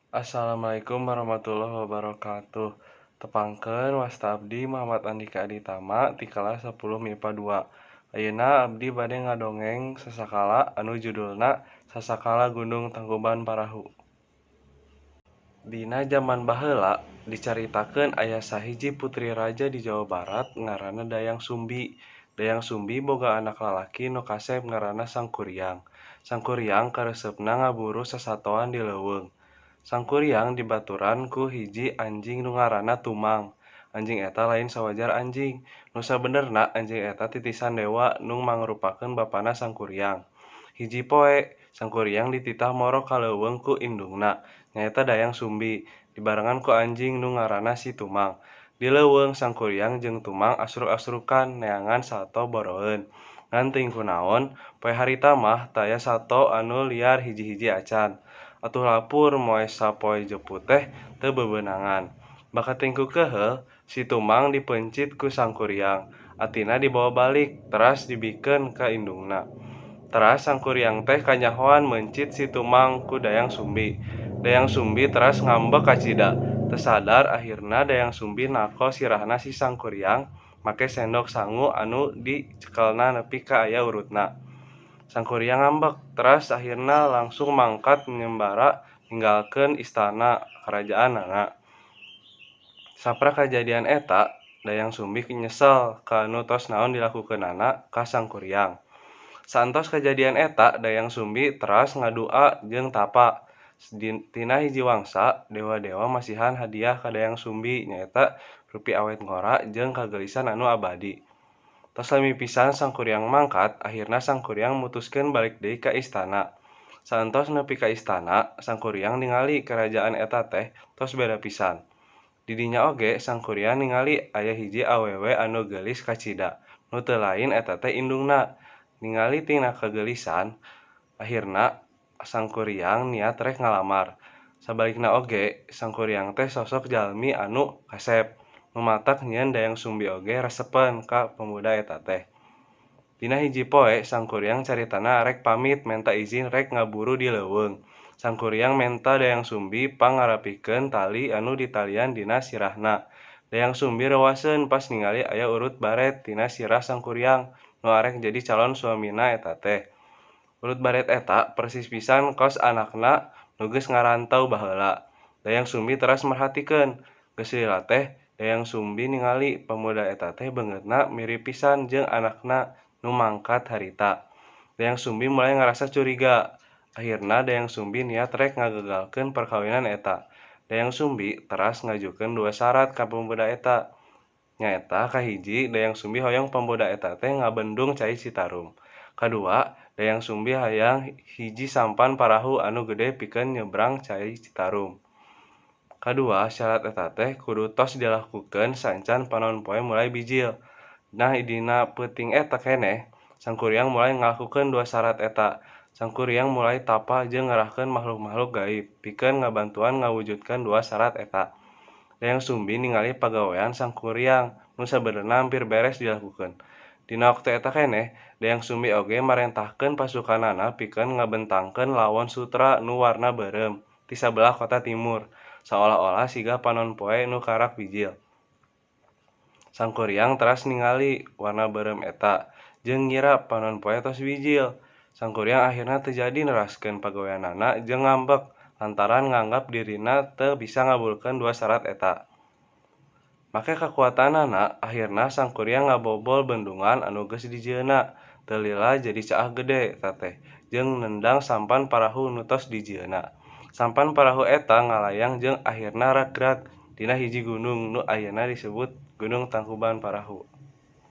Assalamualaikum warahmatullahi wabarakatuh. Tepangkeun wasta abdi Muhammad Andika Aditama ti kelas 10 MIPA 2. Ayeuna abdi bade ngadongeng sasakala anu judulna Sasakala Gunung Tangkuban Parahu. Dina jaman baheula dicaritakeun aya sahiji putri raja di Jawa Barat ngaranna Dayang Sumbi. Dayang Sumbi boga anak lalaki nu kasep ngaranna Sangkuriang. Sangkuriang karesepna ngaburu sasatoan di leuweung. Sangkuriang dibaturan ku hiji anjing nu ngaranna Tumang. Anjing eta lain sawajar anjing, nu sabenerna anjing eta titisan dewa nu mangrupakeun bapana Sangkuriang. Hiji poe, Sangkuriang dititah moro ka leuweung ku indungna, nyaeta Dayang Sumbi, dibarengan ku anjing nu ngaranna si Tumang. Di leuweung Sangkuriang jeung Tumang asruk-asrukan neangan sato boroeun. Ngan teuing kunaon, poe harita mah taya sato anu liar hiji-hiji acan. Atuh lapur moe sapoe jeput teh teu bebeunangan. Bakating ku keuheul, si Tumang dipeuncit ku Sangkuriang, atina dibawa balik teras dibikeun ka indungna. Teras Sangkuriang teh kanyahoan meuncit si Tumang ku Dayang Sumbi. Dayang Sumbi teras ngambek kacida. Teu sadar ahirna Dayang Sumbi nako sirahna si Sangkuriang make sendok sangu anu dicekelna nepi ka aya urutna. Sangkuriang ngambek, teras ahirna langsung mangkat nyembara ninggalkeun istana karajaanana. Saprak kajadian eta, Dayang Sumbi nyesel ka nu tos naon dilakukeunana ka Sangkuriang. Saentos kajadian eta, Dayang Sumbi teras ngadua jeung tapa. Tina hiji wangsa, dewa-dewa masihan hadiah ka Dayang Sumbi nyaeta rupi awet ngora jeung kageulisan anu abadi. Tos lami pisan Sangkuriang mangkat, ahirna Sangkuriang mutuskeun balik deui ka istana. Saentos nepi ka istana, Sangkuriang ningali karajaan eta teh tos beda pisan. Di dinya oge Sangkuriang ningali aya hiji awewe anu geulis kacida, nu teu lain eta teh indungna. Ningali tina kageulisan, ahirna Sangkuriang niat rek ngalamar. Sabalikna oge, Sangkuriang teh sosok jalmi anu kasep, nu matak nyieun Dayang Sumbi oge resepeun ka pemuda eta teh. Dina hiji poe, Sangkuriang caritana arek pamit menta izin rek ngaburu di leuweung. Sangkuriang menta Dayang Sumbi pang ngarapihkeun tali anu ditalian dina sirahna. Dayang Sumbi reuwaseun pas ningali aya urut baret tina sirah Sangkuriang nu arek jadi calon suamina eta teh. Urut baret eta persis pisan kos anakna nu geus ngarantau baheula. Dayang Sumbi teras merhatikeun. Geus lila teh Dayang Sumbi ningali pemuda eta teh beungeutna mirip pisan jeung anakna nu mangkat harita. Dayang Sumbi mulai ngarasa curiga. Akhirna Dayang Sumbi niat rek ngagagalkeun perkawinan eta. Dayang Sumbi teras ngajukeun dua syarat ka pemuda eta. Nyaeta kahiji, Dayang Sumbi hoyong pemuda eta teh ngabendung cai Citarum. Kadua, Dayang Sumbi hayang hiji sampan parahu anu gede pikeun nyebrang cai Citarum. Kadua syarat eta teh kudu tos dilakukeun saencan panon poe mulai bijil. Nah, dina peuting eta keneh, Sangkuriang mulai ngalakukeun dua syarat eta. Sangkuriang mulai tapa jeung ngerahkeun makhluk-makhluk gaib pikeun ngabantuan ngawujudkeun dua syarat eta. Dayang Sumbi ningali pagawean Sangkuriang nu sabenerna hampir beres dilakukeun. Dina waktu eta keneh, Dayang Sumbi oge marentahkeun pasukanana pikeun ngabentangkeun lawon sutra nu warna beureum ti sabelah kota timur, saolah-olah siga panon poe nu karak bijil. Sangkuriang teras ningali warna beureum eta jeung ngira panon poe tos bijil. Sangkuriang akhirna teu jadi neraskeun pagaweanana jeung ngambek lantaran nganggap dirina teu bisa ngabulkeun dua syarat eta. Make kakuatanana, akhirna Sangkuriang ngabobol bendungan anu geus dijieunna. Teu lila jadi caah gede eta teh jeung nendang sampan parahu nu tos dijieunna. Sampan parahu eta ngalayang jeung akhirna ragrag dina hiji gunung nu ayeuna disebut Gunung Tangkuban Parahu.